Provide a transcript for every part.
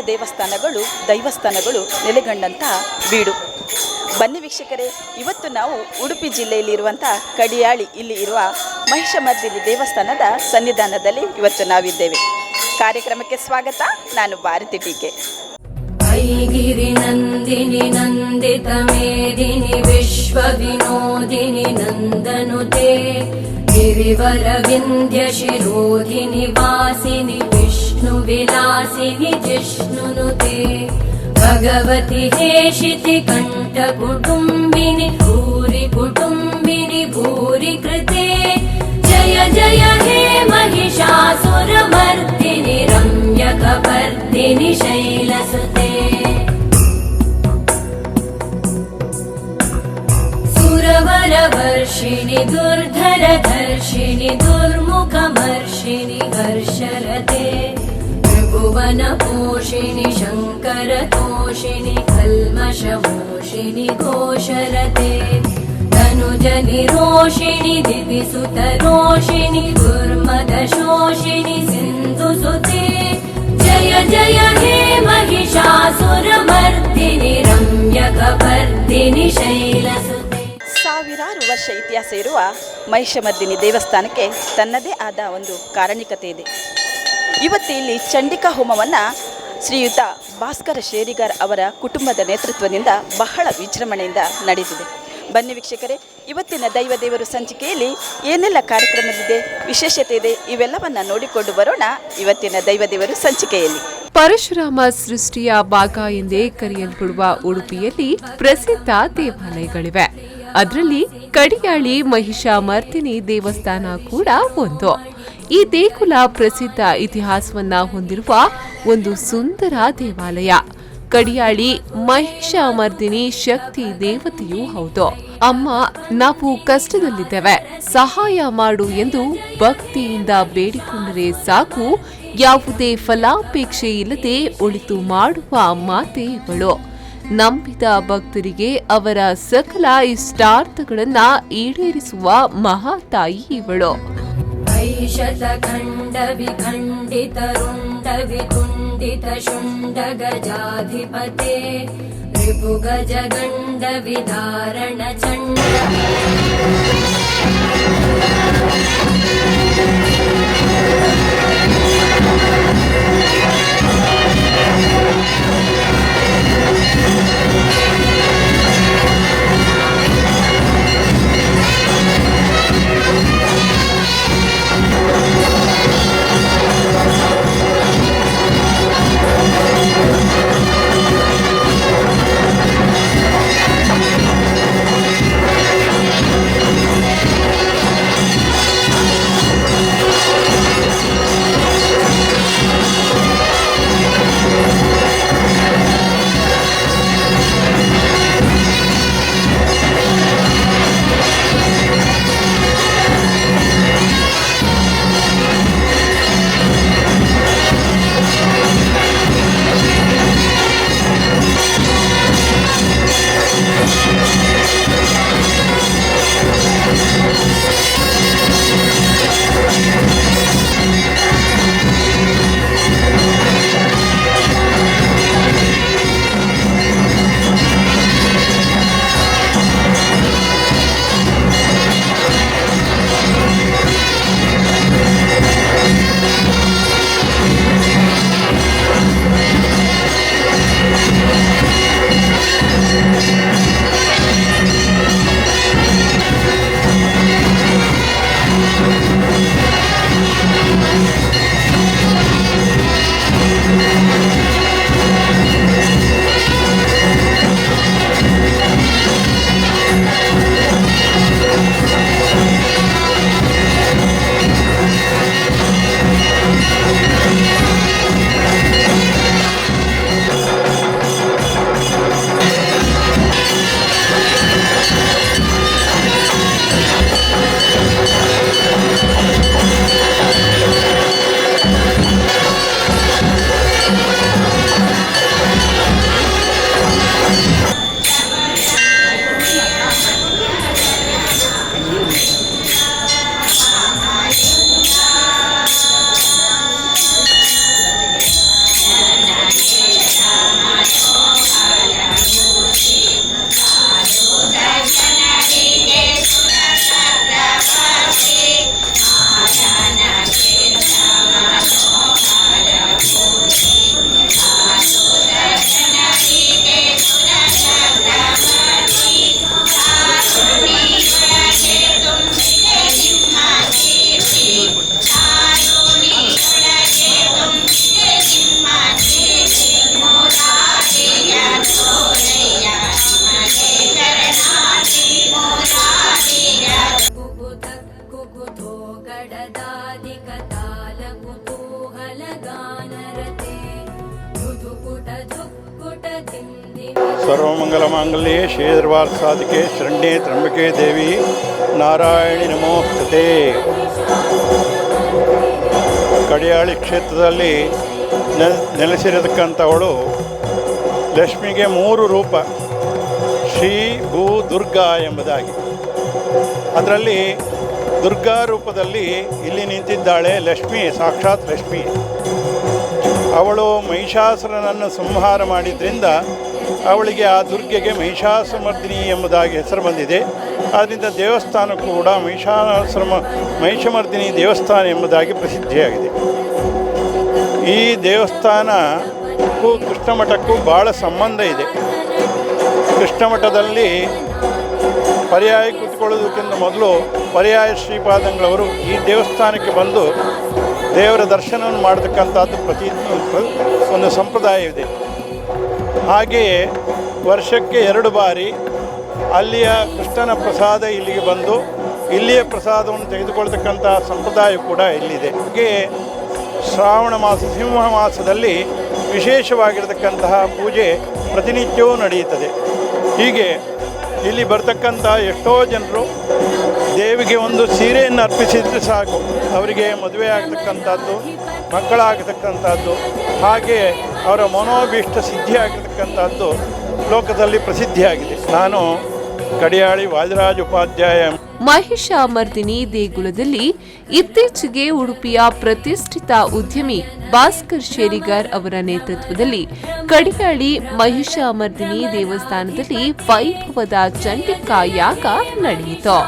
ದೇವಸ್ಥಾನಗಳು, ದೈವಸ್ಥಾನಗಳು ನೆಲೆಗೊಂಡಂತಹ ಬೀಡು. ಬನ್ನಿ ವೀಕ್ಷಕರೇ, ಇವತ್ತು ನಾವು ಉಡುಪಿ ಜಿಲ್ಲೆಯಲ್ಲಿ ಇರುವಂಥ ಕಡಿಯಾಳಿ ಇಲ್ಲಿ ಇರುವ ಮಹಿಷಮರ್ದಿನಿ ದೇವಸ್ಥಾನದ ಸನ್ನಿಧಾನದಲ್ಲಿ ಇವತ್ತು ನಾವಿದ್ದೇವೆ. ಕಾರ್ಯಕ್ರಮಕ್ಕೆ ಸ್ವಾಗತ. ನಾನು ಭಾರತಿ ಟೀಕೆ. ऐगिरिनन्दिनि नन्दितमेदिनि विश्वविनोदिनि नन्दनुते गिरिवरविन्ध्यशिरोधिनि वासिनि विष्णुविलासिनि जिष्णुनुते भगवति हेशिति कण्ठकुटुम्बिनि भूरि कुटुम्बिनि भूरि कृते जय जय हे महिषासुरमर्दिनि रम्यकपर्दिनि शैलसुते। सुरवरवर्षिणि दुर्धरधर्षिणि दुर्मुखमर्षिणि हर्षरते त्रिभुवनपोषिणि शङ्करतोषिणि कल्मषमोषिणि घोषरते तनुजनिरोषिणि दिविसुतरोषिणि दुर्मदशोषिणि सिन्धुसुते जय जय हे महिषासुरमर्दिनि रम्यकपर्दिनि शैलसुते। ಸಾವಿರಾರು ವರ್ಷ ಇತಿಹಾಸ ಇರುವ ಮಹಿಷಮರ್ದಿನಿ ದೇವಸ್ಥಾನಕ್ಕೆ ತನ್ನದೇ ಆದ ಒಂದು ಕಾರಣಿಕತೆ ಇದೆ. ಇವತ್ತು ಇಲ್ಲಿ ಚಂಡಿಕಾ ಹೋಮವನ್ನು ಶ್ರೀಯುತ ಭಾಸ್ಕರ ಶೇರಿಗಾರ್ ಅವರ ಕುಟುಂಬದ ನೇತೃತ್ವದಿಂದ ಬಹಳ ವಿಜೃಂಭಣೆಯಿಂದ ನಡೀತಿದೆ. ಬನ್ನಿ ವೀಕ್ಷಕರೇ, ಇವತ್ತಿನ ದೈವ ದೇವರು ಸಂಚಿಕೆಯಲ್ಲಿ ಏನೆಲ್ಲ ಕಾರ್ಯಕ್ರಮವಿದೆ, ವಿಶೇಷತೆ ಇದೆ, ಇವೆಲ್ಲವನ್ನು ನೋಡಿಕೊಂಡು ಬರೋಣ ಇವತ್ತಿನ ದೈವ ದೇವರು ಸಂಚಿಕೆಯಲ್ಲಿ. ಪರಶುರಾಮ ಸೃಷ್ಟಿಯ ಭಾಗ ಎಂದೇ ಕರೆಯಲ್ಪಡುವ ಉಡುಪಿಯಲ್ಲಿ ಪ್ರಸಿದ್ಧ ದೇವಾಲಯಗಳಿವೆ. ಅದರಲ್ಲಿ ಕಡಿಯಾಳಿ ಮಹಿಷಾಮರ್ದಿನಿ ದೇವಸ್ಥಾನ ಕೂಡ ಒಂದು. ಈ ದೇಗುಲ ಪ್ರಸಿದ್ಧ ಇತಿಹಾಸವನ್ನ ಹೊಂದಿರುವ ಒಂದು ಸುಂದರ ದೇವಾಲಯ. ಕಡಿಯಾಳಿ ಮಹಿಷಾಮರ್ದಿನಿ ಶಕ್ತಿ ದೇವತೆಯೂ ಹೌದು. ಅಮ್ಮ, ನಾವು ಕಷ್ಟದಲ್ಲಿದ್ದೇವೆ, ಸಹಾಯ ಮಾಡು ಎಂದು ಭಕ್ತಿಯಿಂದ ಬೇಡಿಕೊಂಡರೆ ಸಾಕು, ಯಾವುದೇ ಫಲಾಪೇಕ್ಷೆ ಇಲ್ಲದೆ ಒಳಿತು ಮಾಡುವ ಮಾತೆ ಇವಳು. ನಂಬಿದ ಭಕ್ತರಿಗೆ ಅವರ ಸಕಲ ಇಷ್ಟಾರ್ಥಗಳನ್ನ ಈಡೇರಿಸುವ ಮಹಾತಾಯಿ ಇವಳು. ऐशतखण्ड विखण्डितरुण्ड वितुण्डित शुण्ड गजाधिपते रिपुगजगण्ड विदारण चण्ड। ಸರ್ವಮಂಗಲಮಾಂಗಲ್ಯೆ ಶ್ರೀ ಸಾಧಿಕೆ ಶರಣ್ಯೆ ತ್ರಂಬಕೆ ದೇವಿ ನಾರಾಯಣಿ ನಮೋಸ್ತುತೆ. ಕಡಿಯಾಳಿ ಕ್ಷೇತ್ರದಲ್ಲಿ ನೆಲೆಸಿರತಕ್ಕಂಥವಳು ಲಕ್ಷ್ಮಿಗೆ ಮೂರು ರೂಪ, ಶ್ರೀ ಭೂ ದುರ್ಗಾ ಎಂಬುದಾಗಿ. ಅದರಲ್ಲಿ ದುರ್ಗಾ ರೂಪದಲ್ಲಿ ಇಲ್ಲಿ ನಿಂತಿದ್ದಾಳೆ ಲಕ್ಷ್ಮಿ, ಸಾಕ್ಷಾತ್ ಲಕ್ಷ್ಮಿ. ಅವಳು ಮಹಿಷಾಸುರನನ್ನು ಸಂಹಾರ ಮಾಡಿದ್ರಿಂದ ಅವಳಿಗೆ, ಆ ದುರ್ಗೆಗೆ ಮಹಿಷಾಸುರಮರ್ದಿನಿ ಎಂಬುದಾಗಿ ಹೆಸರು ಬಂದಿದೆ. ಆದ್ದರಿಂದ ದೇವಸ್ಥಾನ ಕೂಡ ಮಹಿಷಮರ್ದಿನಿ ದೇವಸ್ಥಾನ ಎಂಬುದಾಗಿ ಪ್ರಸಿದ್ಧಿಯಾಗಿದೆ. ಈ ದೇವಸ್ಥಾನಕ್ಕೂ ಕೃಷ್ಣ ಮಠಕ್ಕೂ ಭಾಳ ಸಂಬಂಧ ಇದೆ. ಕೃಷ್ಣ ಮಠದಲ್ಲಿ ಪರ್ಯಾಯ ಕೂತ್ಕೊಳ್ಳೋದಕ್ಕಿಂತ ಮೊದಲು ಪರ್ಯಾಯ ಶ್ರೀಪಾದಂಗಳವರು ಈ ದೇವಸ್ಥಾನಕ್ಕೆ ಬಂದು ದೇವರ ದರ್ಶನವನ್ನು ಮಾಡತಕ್ಕಂಥದ್ದು ಪ್ರತಿ ಒಂದು ಸಂಪ್ರದಾಯವಿದೆ. ಹಾಗೆಯೇ ವರ್ಷಕ್ಕೆ 2 ಬಾರಿ ಅಲ್ಲಿಯ ಕೃಷ್ಣನ ಪ್ರಸಾದ ಇಲ್ಲಿಗೆ ಬಂದು ಇಲ್ಲಿಯ ಪ್ರಸಾದವನ್ನು ತೆಗೆದುಕೊಳ್ತಕ್ಕಂಥ ಸಂಪ್ರದಾಯ ಕೂಡ ಇಲ್ಲಿದೆ. ಹಾಗೆಯೇ ಶ್ರಾವಣ ಮಾಸ, ಸಿಂಹ ಮಾಸದಲ್ಲಿ ವಿಶೇಷವಾಗಿರತಕ್ಕಂತಹ ಪೂಜೆ ಪ್ರತಿನಿತ್ಯವೂ ನಡೆಯುತ್ತದೆ. ಹೀಗೆ ಇಲ್ಲಿ ಬರ್ತಕ್ಕಂಥ ಎಷ್ಟೋ ಜನರು ದೇವಿಗೆ ಒಂದು ಸೀರೆಯನ್ನು ಅರ್ಪಿಸಿದರೆ ಸಾಕು, ಅವರಿಗೆ ಮದುವೆ ಆಗ್ತಕ್ಕಂಥದ್ದು, ಮಕ್ಕಳಾಗತಕ್ಕಂಥದ್ದು, ಹಾಗೆಯೇ ಅವರ ಮನೋಭೀಷ್ಟ ಸಿದ್ಧಿಯಾಗಿರ್ತಕ್ಕಂಥದ್ದು ಲೋಕದಲ್ಲಿ ಪ್ರಸಿದ್ಧಿಯಾಗಿದೆ. ನಾನು ಕಡಿಯಾಳಿ ವಾದಿರಾಜ್ ಉಪಾಧ್ಯಾಯ. ಮಹಿಷಾಮರ್ದಿನಿ ದೇಗುಲದಲ್ಲಿ ಇತ್ತೀಚೆಗೆ ಉಡುಪಿಯ ಪ್ರತಿಷ್ಠಿತ ಉದ್ಯಮಿ ಭಾಸ್ಕರ್ ಶೇರಿಗಾರ್ ಅವರ ನೇತೃತ್ವದಲ್ಲಿ ಕಡಿಯಾಳಿ ಮಹಿಷಾಮರ್ದಿನಿ ದೇವಸ್ಥಾನದಲ್ಲಿ ವೈಭವದ ಚಂಡಿಕಾ ಯಾಗ ನಡೆಯಿತು.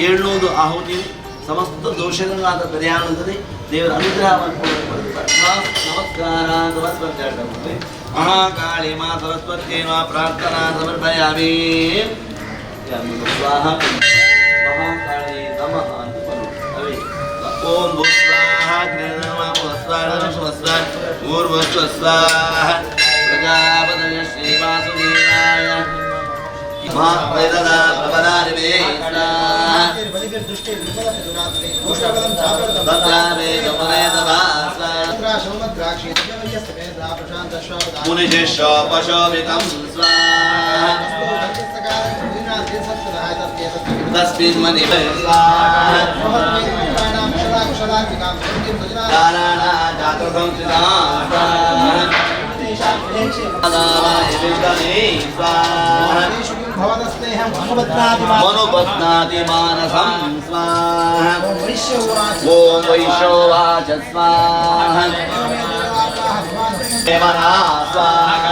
700 ಆಹುತಿ ಸಮಸ್ತ ದೋಷಗಳಾದ ಪರಿಹಾರ ದೇವರ ಅನುಗ್ರಹವನ್ನು ನಮಸ್ಕಾರ ಸಮರ್ಪಣೆ. ಮಹಾಕಾಳಿ ಮಾ ಸರಸ್ವತಿ ಮಾ ಪ್ರಾರ್ಥನಾ ಸಮರ್ಪಯಾಮಿ. ಸ್ವಾಹ ಮಹಾಕಾಳಿ ನಮಃ ಅಂತ ಅವೇ. ಓಂ ಭೂಸ್ವಾಹ ಭೂರ್ಭುವಸ್ವ ಸ್ವಾಹ ಪ್ರಜಾಪತಯ ಶ್ರೀವಾಸುದೇವಾಯ तस्मिन् मनि मनुपत्नाति मानसं स्वाहा। ॐ वैश्योवाच स्वाहा। स्वाहा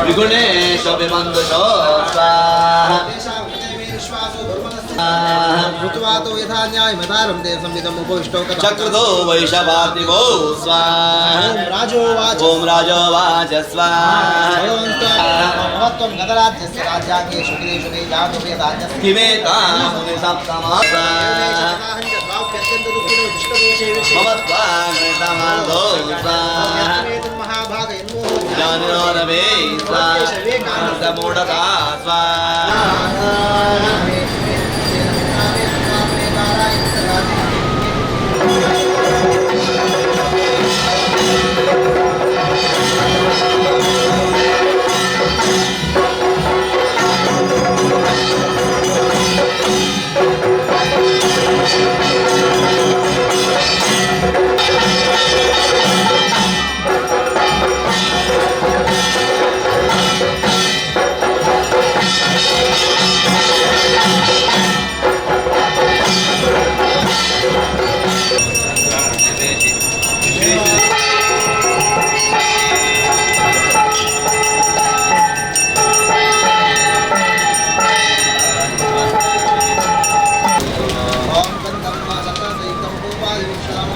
विगुणेश विमन्दुषो स्वाहा। स्वाहा। ಋತುವಾತೋ ಯಥಾ ನ್ಯಾಯಮತಾರಂ they ಸಂವಿಧಂ ಉಪವಿಷ್ಟೌ ಕಥಾ। ಚಕ್ರದೋ ವೈಷಭಾರ್ತಿವೋ ಸ್ವಾಹ। ಓಂ ರಾಜೋವಾಚ ಓಂ ರಾಜೋವಾಚ ಸ್ವಾಹ। ಭಗವಂತ ಭವತ್ವಂ ಗತರಾಜ್ಯಸ್ಯ ರಾಜ್ಯಾಂಗೇಷು ಗಿರೀಷು ವೈ ಜಾತು ವೇದಾನ್ಯಸ್ಯ ಕಿಮೇತಾಂ ಸಪ್ತಮಾ ಸ್ವಾಹ। ಮಮ ತ್ವಾಗೃತಮಾಧೋ ಸ್ವಾಹ। ಮಹಾಭಾಗ ಎನ್ಮೋಹ ಜಾನಿನೋ ರವೇ ಸ್ವಾಹ ಮೂಢತಾ ಸ್ವಾಹ।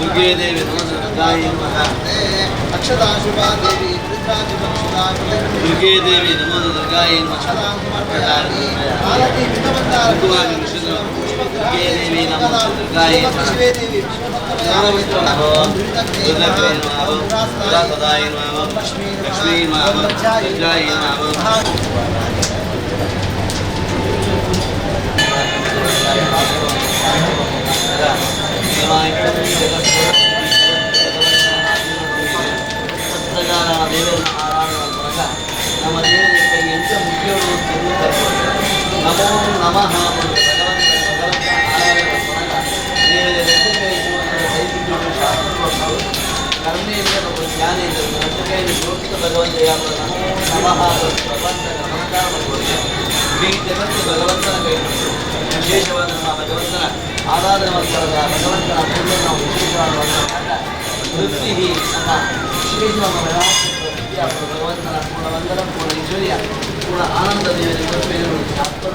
ದುರ್ಗೇ ದೇವಿ ನಮಃ ದುರ್ಗಾಯ ನಮಃ। ಅಕ್ಷತಾಶುಭಾ ದೇವಿ ರುದ್ರಾಜುಭಕ್ಷುತಾ ದುರ್ಗೇ ದೇವಿ ನಮೋ ದುರ್ಗಾಯ ನಮಃ। ಮಾಲತಿ ಕೃತಮಂದಾರ ದುರ್ಗೇ ದೇವಿ ನಮೋ ದುರ್ಗಾಯ ನಮಃ। ಶಿವೇ ದೇವಿ ದುರ್ಗೇ ನಮಃ ದುರ್ಗಾಸದಾಯ ನಮಃ ಲಕ್ಷ್ಮೀ ನಮಃ ದುರ್ಗಾಯ ನಮಃ। ನಮ್ಮ ದೇವರಿಗೆ ಎಂತ ಮುಖ್ಯವು ನಮೋ ನಮಃ ಭಗವಂತ ಭಗವಂತ ಆರಾಧನೆ ಕರ್ಮೇಂದ್ರ ಜ್ಞಾನೇಂದ್ರ ಕೈಯಲ್ಲಿ ಜೋಡಿಸಿದ ಭಗವಂತ ಯಾವ ನಮೋ ನಮಃ ಭಗವಂತನ ನಮಸ್ಕಾರ ಮಾಡಿಕೊಳ್ಳಿ. ಇಡೀ ಜಗತ್ತು ಭಗವಂತನ ಕೈ. ವಿಶೇಷವಾದ ನಮ್ಮ ಭಗವಂತನ ಆರಾಧನೆ ಮಾಡ್ಕೊಳ್ಳೋದ ಭಗವಂತನ ಪೂಜೆ ನಾವು ವಿಶೇಷವಾದ ವೃತ್ತಿ ನಮ್ಮ ವಿಶೇಷವಾದ ಭಗವಂತನ ಪೂರ್ಣ ವಂದನ, ಪೂರ್ಣ ಐಶ್ವರ್ಯ, ಪೂರ್ಣ ಆನಂದ ದೇವರಿಗೆ ಕೊಡಬೇಕು. ಶಾಸ್ತ್ರ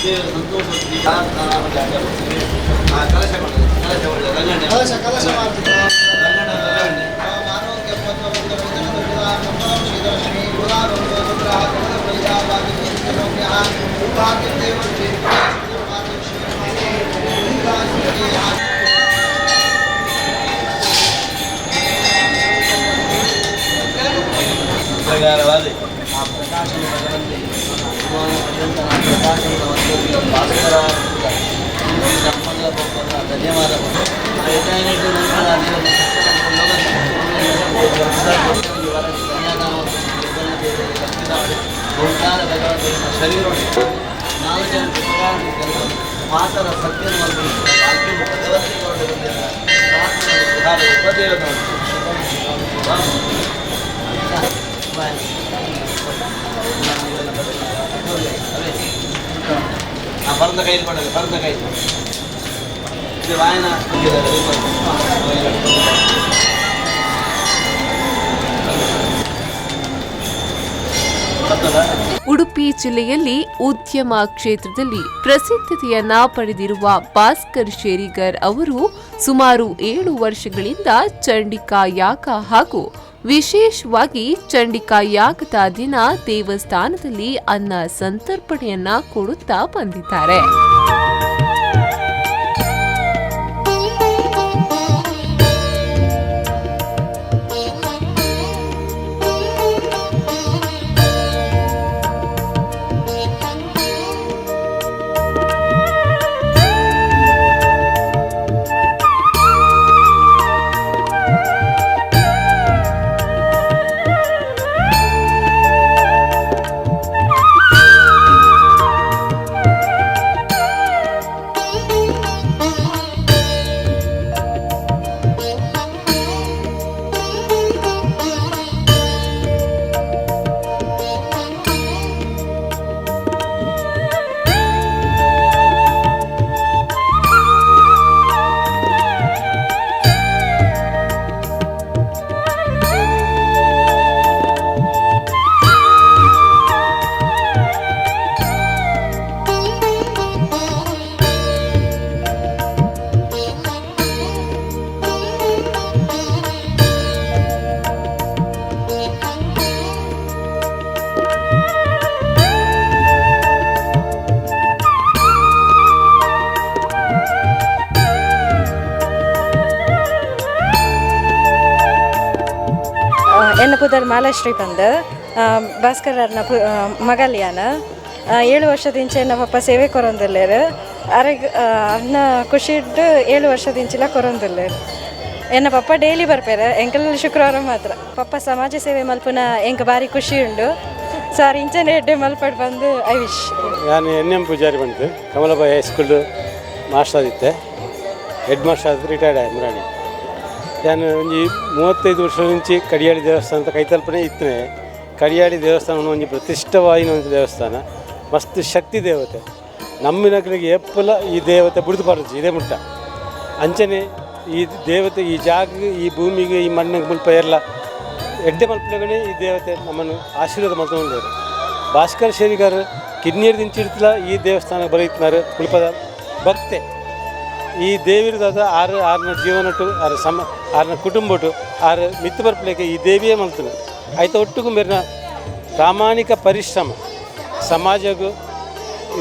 ದೇವರ ಸಂತೋಷ. ಆ ಕಲಶ ಕೊಡ್ತದೆ, ಕಲಶ ಒಳ್ಳೆ ರಂಗಣ್ಣ ಕಲಶ ಕಲಶ ಮಾಡ್ತಿದ್ದ ರಂಗಣ್ಣ ರಂಗಣ್ಣ. ಪ್ರಕಾರವಾದ ಆ ಪ್ರಕಾಶನ ಭಗವಂತೆ ಪರ್ಯಂತ ಪ್ರಕಾಶನ ಭಾಸ್ಕರ ಧನ್ಯವಾದ. ಶರೀರ ನಾಲ್ಕು ಜನ ಮಾತರ ಸತ್ಯ ಭಗವಂತೆ ಪರ್ದ ಕೈಲಿ ಮಾಡೋದು, ಪರ್ದ ಕೈಲಿ ಇದು ವಾಯನ. ಉಡುಪಿ ಜಿಲ್ಲೆಯಲ್ಲಿ ಉದ್ಯಮ ಕ್ಷೇತ್ರದಲ್ಲಿ ಪ್ರಸಿದ್ಧತೆಯನ್ನ ಪಡೆದಿರುವ ಭಾಸ್ಕರ್ ಶೇರಿಗರ್ ಅವರು ಸುಮಾರು 7 ವರ್ಷಗಳಿಂದ ಚಂಡಿಕಾ ಯಾಗ ಹಾಗೂ ವಿಶೇಷವಾಗಿ ಚಂಡಿಕಾ ಯಾಗದ ದಿನ ದೇವಸ್ಥಾನದಲ್ಲಿ ಅನ್ನ ಸಂತರ್ಪಣೆಯನ್ನ ಕೊಡುತ್ತಾ ಬಂದಿದ್ದಾರೆ. ಪುದರ್ ಮಾಲಾಶ್ರೀ ಪಂದ್ ಭಾಸ್ಕರರ್ನ ಮಗಲ್ಯಾನ 7 ವರ್ಷದಿಂಚೆ ಎನ್ನ ಪಪ್ಪ ಸೇವೆ ಕೊರೊಂದುಲ್ಲೆರ್ ಅರೆಗ್ ಅರ್ನ ಖುಷಿಡ್ 7 ವರ್ಷದಿಂಚಿಲ ಕೊರೊಂದುಲ್ಲೆರ್. ಎನ್ನ ಪಪ್ಪ ಡೈಲಿ ಬರ್ಪೇರು, ಎಂಕಲ್ ಶುಕ್ರವಾರ ಮಾತ್ರ. ಪಪ್ಪ ಸಮಾಜ ಸೇವೆ ಮಲ್ಪುನ ಎಂಕ್ ಬಾರಿ ಖುಷಿ ಉಂಡು. ಸಾರ್ ಇಂಚನೆ ಎಡ್ಡೆ ಮಲ್ಪಡ್ ಬಂದು I wish. ನಾನು ಎನ್ ಎಂ ಪೂಜಾರಿ ಬಂತು ಕಮಲಬಾಯಿ high school master ಆದಿತ್ತೆ, head master ಆದ ರಿಟೈರ್ಡ್ ಆಯ ಮುರಾಣಿ. ನಾನು ಒಂಜಿ 35 ವರ್ಷ ಮುಂಚೆ ಕಡಿಯಾಳಿ ದೇವಸ್ಥಾನ ಕೈತಲ್ಪನೆ ಇತ್ತನೆ. ಕಡಿಯಾಳಿ ದೇವಸ್ಥಾನ ಒಂಜಿ ಪ್ರತಿಷ್ಠವಾಯಿನ ಒಂದು ದೇವಸ್ಥಾನ, ಮಸ್ತ್ ಶಕ್ತಿ ದೇವತೆ. ನಮ್ಮಿನಕಲಿಗೆ ಎಪ್ಪಲ ಈ ದೇವತೆ ಬುಡ್ದು ಪಾಡ್ದು ಇದೇ ಮುಟ್ಟ. ಅಂಚನೆ ಈ ದೇವತೆ ಈ ಜಾಗ ಈ ಭೂಮಿಗೆ ಈ ಮಣ್ಣಿಗೆ ಮುಲ್ಪ ಎಲ್ಲ ಎಡ್ಡೆ ಮಲ್ಪಲಗನೆ ಈ ದೇವತೆ ನಮ್ಮನ್ನು ಆಶೀರ್ವಾದ ಮಲ್ತೊಂದೇರು. ಭಾಸ್ಕರ್ ಶೇರಿಗಾರ್ ಕಿನ್ನಿಯರ್ ದಿಂಚಿಡ್ತಲ ಈ ದೇವಸ್ಥಾನ ಬರೀತ್ನಾರು ಮುಲ್ಪದ ಭಕ್ತೆ. ಈ ದೇವಿರದಾದ ಆರು ಆರನ ಜೀವನಟು ಆರು ಸಮ ಆರನ ಕುಟುಂಬಟು ಆರು ಮಿತ್ತು ಬರ್ಪಲೇಕೆ ಈ ದೇವಿಯೇ ಮಲ್ತನು. ಆಯ್ತ ಒಟ್ಟುಗು ಮೇರಿನ ಪ್ರಾಮಾಣಿಕ ಪರಿಶ್ರಮ ಸಮಾಜಗೂ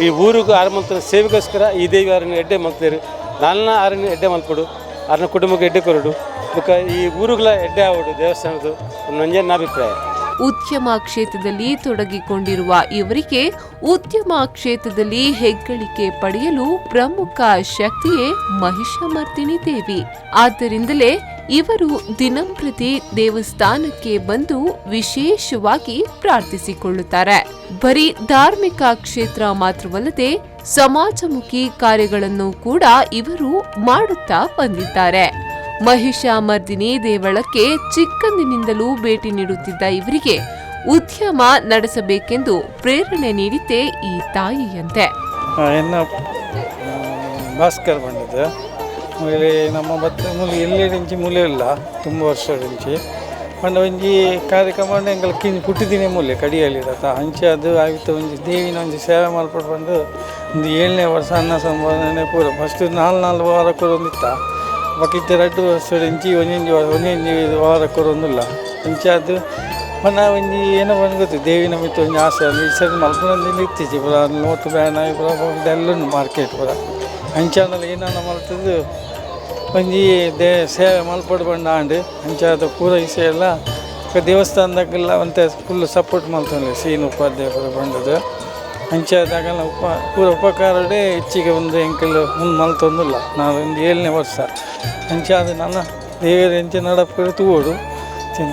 ಈ ಊರಿಗೂ ಆರು ಮಲ್ತನ ಸೇವೆಗೋಸ್ಕರ ಈ ದೇವಿ ಆರನ್ನ ಎಡ್ಡೆ ಮಲ್ತೇರು. ನಾಲ್ನ ಆರನ್ನ ಎಡ್ಡೆ ಮಲ್ಪಡು, ಆರನ ಕುಟುಂಬಕ್ಕೆ ಎಡ್ಡೆ ಕೊರಡು, ಬೊಕ್ಕ ಈ ಊರುಗಳ ಎಡ್ಡೆ ಆವಡು ದೇವಸ್ಥಾನದ ನಂಜೆ ಅಭಿಪ್ರಾಯ. ಉದ್ಯಮ ಕ್ಷೇತ್ರದಲ್ಲಿ ತೊಡಗಿಕೊಂಡಿರುವ ಇವರಿಗೆ ಉದ್ಯಮ ಕ್ಷೇತ್ರದಲ್ಲಿ ಹೆಗ್ಗಳಿಕೆ ಪಡೆಯಲು ಪ್ರಮುಖ ಶಕ್ತಿಯೇ ಮಹಿಷಮರ್ದಿನಿ ದೇವಿ. ಆದ್ದರಿಂದಲೇ ಇವರು ದಿನಂಪ್ರತಿ ದೇವಸ್ಥಾನಕ್ಕೆ ಬಂದು ವಿಶೇಷವಾಗಿ ಪ್ರಾರ್ಥಿಸಿಕೊಳ್ಳುತ್ತಾರೆ. ಬರೀ ಧಾರ್ಮಿಕ ಕ್ಷೇತ್ರ ಮಾತ್ರವಲ್ಲದೆ ಸಮಾಜಮುಖಿ ಕಾರ್ಯಗಳನ್ನು ಕೂಡ ಇವರು ಮಾಡುತ್ತಾ ಬಂದಿದ್ದಾರೆ. ಮಹಿಷಮರ್ದಿನಿ ದೇವಳಕ್ಕೆ ಚಿಕ್ಕಂದಿನಿಂದಲೂ ಭೇಟಿ ನೀಡುತ್ತಿದ್ದ ಇವರಿಗೆ ಉದ್ಯಮ ನಡೆಸಬೇಕೆಂದು ಪ್ರೇರಣೆ ನೀಡಿದ್ದೇ ಈ ತಾಯಿಯಂತೆ. ಎನ್ನ ಭಾಸ್ಕರ್ ಬಂದದ್ದು ಆಮೇಲೆ ನಮ್ಮ ಬತ್ತ ಮೂಲೆ ಎಲ್ಲೆಡಿಂಚಿ ಮೂಲೆ ಇಲ್ಲ ತುಂಬ ವರ್ಷದಿಂಚಿ ಪಂಡ ಒಂಜಿ ಕಾರ್ಯಕ್ರಮ ಎಂಕಲ್ ಕಿಂಜಿ ಪುಟ್ಟಿದಿನೇ ಮೂಲೆ ಕಡಿಯಲ್ಲಿ ರಥ ಅಂಚೆ ಅದು ಆಯ್ತು. ಒಂಜಿ ದೇವಿನ ಒಂಜಿ ಸೇವೆ ಮಲ್ಪಡ್ ಬಂದು ಒಂದು 7ನೇ ವರ್ಷ ಅನ್ನ ಸಂಬೋಧನೆ ಪೂರ ಫಸ್ಟ್ 4 ವಾರ ಕೊರೊಂದಿತ್ತ ಬೊಕ ಇತ್ತೆ 2 ವರ್ಷದಿಂಚಿ ಒಂಜೊಂಜಿ ಒಂಜೊಂಜಿ ವಾರ ಕೊರೊಂದುಲ್ಲ. ಅಂಚೆ ಅದು ಪಂಡ ಒಂಜಿ ಏನೋ ಬಂದು ಗೊತ್ತು ದೇವಿನ ಮಿತ್ತು ಒಂಜಿ ಆಸೆ ಈ ಸರಿ ಮಲ್ಪುನಂದು ಇತ್ತೀಚೆ ಪೂರ ನೋಟು ಬ್ಯಾನ್ ಪೂರ ಎಲ್ಲ ಉಂಡು ಮಾರ್ಕೆಟ್ ಪೂರ. ಅಂಚಾಂಡಲ ಏನಾನ ಮಲ್ತದ್ದು ಒಂಜಿ ಸೇವೆ ಮಲ್ಪಡ್ ಬಂಡ ಆಂಡ್ ಅಂಚಾದ ಪೂರ ವಿಷಯ ಎಲ್ಲ ದೇವಸ್ಥಾನದಾಗೆಲ್ಲ ಒಂತೆ ಫುಲ್ ಸಪೋರ್ಟ್ ಮಲ್ತೊಂದು ಸೀನು ಉಪಾಧ್ಯಾಯ ಪೂರ ಬಂಡದು. ಅಂಚಾದಾಗಲ ಪೂರ ಉಪಕಾರಡೇ ಹೆಚ್ಚಿಗೆ ಒಂದು ಎಂಕಲ್ ಮುಂದೆ ಮಲ್ತೊಂದುಲ್ಲ. ನಾನು ಒಂದು 7ನೇ ವರ್ಷ ಅಂಚಾದ ನನ್ನ ದೇವರ ಎಂಚೆ ನಡಪು ತೂವೊಡು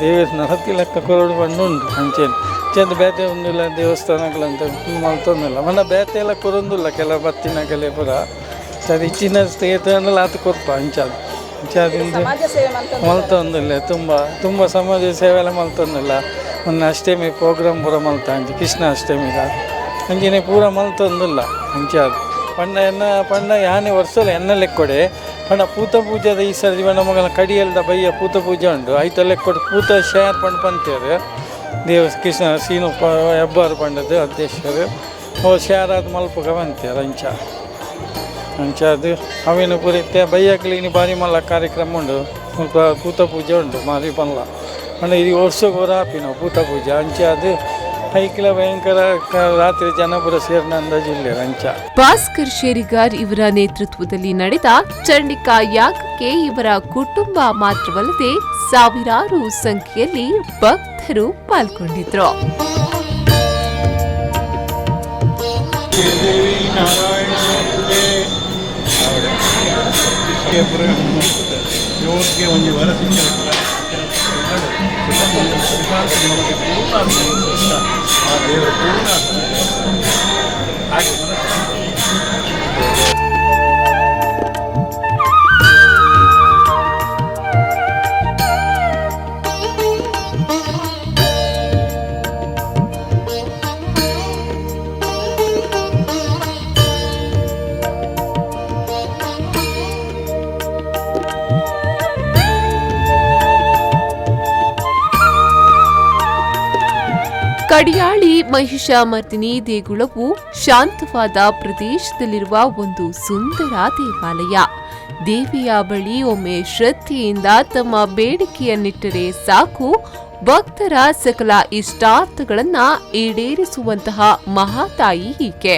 ದೇವರ ನಡತಿ ಲೆಕ್ಕ ಕೊರಡು ಬಂದು ಉಂಡು. ಅಂಚೆನೆ ಅಂಚೆಂದು ಬೇತೆ ಒಂದಿಲ್ಲ ದೇವಸ್ಥಾನಗಳಂತ ಮಲ್ತೊಂದಿಲ್ಲ ಮನ್ನ ಬೇತೆ ಎಲ್ಲ ಕೊರೊಂದುಲ್ಲ ಕೆಲವು ಬತ್ತಿನ ಕೆಲೆ ಪೂರ ಅದು ಇಚ್ಚಿನ ಸ್ನೇಹಿತರನ್ನೆಲ್ಲ ಆತ ಕೊರ್ಪ ಅಂಚಾದ ಅಂಚಾದಿಂದ ಮಲ್ತೊಂದಿಲ್ಲ. ತುಂಬ ತುಂಬ ಸಮಾಜ ಸೇವೆ ಎಲ್ಲ ಮಲ್ತೊಂದಿಲ್ಲ. ಮೊನ್ನೆ ಅಷ್ಟಮಿ ಪ್ರೋಗ್ರಾಮ್ ಪೂರ ಮಲ್ತ ಅಂಚೆ ಕೃಷ್ಣ ಅಷ್ಟಮಿದ ಅಂಚೆನೆ ಪೂರ ಮಲ್ತೊಂದಿಲ್ಲ. ಅಂಚಾದ ಪಂಡ ಎನ್ನ ಪಂಡ ಯಾನೆ ವರ್ಷಲ ಎನ್ನ ಲೆಕ್ಕೊಡೆ ಪಂಡ ಪೂತ ಪೂಜೆದ ಈ ಸರಿ ಪಂಡ ಮಗನ ಕಡಿಯಲ್ದ ಬಯ್ಯ ಪೂತ ಪೂಜೆ ಉಂಡು ಐತ ಲೆಕ್ಕೊಡೆ ಪೂತ ಶೇರ್ ಪಂಡ ಪಂತೇರು ದೇವ ಕೃಷ್ಣ ಸೀನು ಹೆಬ್ಬಾರು ಪಂಡದ್ದು ಅಧ್ಯಕ್ಷರು ಓ ಶೇರಾದ ಮಲ್ಪುಗ ಬಂತೇರು ಅಂಚ ಅಂಚಾದು ಅವೇನು ಪೂರೈತೆ ಬಯ್ಯಕ್ಲಿ ಬಾರಿ ಮಲ್ಲ ಕಾರ್ಯಕ್ರಮ ಉಂಡು ಮುಲ್ಪ ಪೂತ ಪೂಜೆ ಉಂಡು ಮಾರಿ ಪನ್ಲ ಪಂಡ ಇದು ವರ್ಷಕ್ಕೆ ಹೊರ ಆಪಿನ ಪೂತ ಪೂಜೆ ಅಂಚಾದು ಐಕ್ಲ ಭಯಂಕರ ರಾತ್ರಿ ಜನಪುರ ಸೇರಿನ ಅಂದಾಜಿಲ್ಲ ಅಂಚ. ಭಾಸ್ಕರ್ ಶೇರಿಗಾರ್ ಇವರ ನೇತೃತ್ವದಲ್ಲಿ ನಡೆದ ಚಂಡಿಕಾ ಯಾಗಕ್ಕೆ ಇವರ ಕುಟುಂಬ ಮಾತ್ರವಲ್ಲದೆ ಸಾವಿರಾರು ಸಂಖ್ಯೆಯಲ್ಲಿ ಭಕ್ತರು ಪಾಲ್ಗೊಂಡಿದ್ರು. ಕಡಿಯಾಳಿ ಮಹಿಷಾಮರ್ದಿನಿ ದೇಗುಲವು ಶಾಂತವಾದ ಪ್ರದೇಶದಲ್ಲಿರುವ ಒಂದು ಸುಂದರ ದೇವಾಲಯ. ದೇವಿಯ ಬಳಿ ಒಮ್ಮೆ ಶ್ರದ್ಧೆಯಿಂದ ತಮ್ಮ ಬೇಡಿಕೆಯನ್ನಿಟ್ಟರೆ ಸಾಕು, ಭಕ್ತರ ಸಕಲ ಇಷ್ಟಾರ್ಥಗಳನ್ನ ಈಡೇರಿಸುವಂತಹ ಮಹಾತಾಯಿ ಈಕೆ.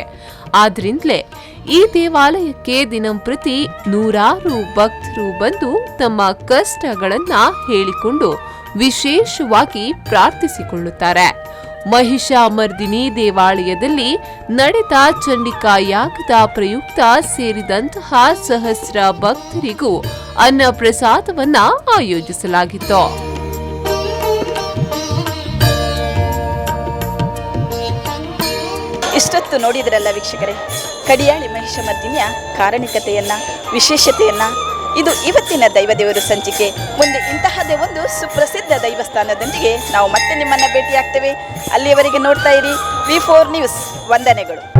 ಆದ್ರಿಂದಲೇ ಈ ದೇವಾಲಯಕ್ಕೆ ದಿನಂಪ್ರತಿ ನೂರಾರು ಭಕ್ತರು ಬಂದು ತಮ್ಮ ಕಷ್ಟಗಳನ್ನ ಹೇಳಿಕೊಂಡು ವಿಶೇಷವಾಗಿ ಪ್ರಾರ್ಥಿಸಿಕೊಳ್ಳುತ್ತಾರೆ. ಮಹಿಷಾಮರ್ದಿನಿ ದೇವಾಲಯದಲ್ಲಿ ನಡೆದ ಚಂಡಿಕಾ ಯಾಗದ ಪ್ರಯುಕ್ತ ಸೇರಿದಂತಹ ಸಹಸ್ರ ಭಕ್ತರಿಗೂ ಅನ್ನ ಪ್ರಸಾದವನ್ನ ಆಯೋಜಿಸಲಾಗಿತ್ತು. ಇಷ್ಟೊತ್ತು ನೋಡಿದ್ರಲ್ಲ ವೀಕ್ಷಕರೇ, ಕಡಿಯಾಳಿ ಮಹಿಷಮರ್ದಿನಿಯ ಕಾರಣಿಕತೆಯನ್ನು, ವಿಶೇಷತೆಯನ್ನು. ಇದು ಇವತ್ತಿನ ದೈವದೇವರು ಸಂಚಿಕೆ. ಮುಂದೆ ಇಂತಹದ್ದೇ ಒಂದು ಸುಪ್ರಸಿದ್ಧ ದೈವಸ್ಥಾನದೊಂದಿಗೆ ನಾವು ಮತ್ತೆ ನಿಮ್ಮನ್ನು ಭೇಟಿಯಾಗ್ತೇವೆ. ಅಲ್ಲಿಯವರೆಗೆ ನೋಡ್ತಾ ಇರಿ ವಿ4 ನ್ಯೂಸ್. ವಂದನೆಗಳು.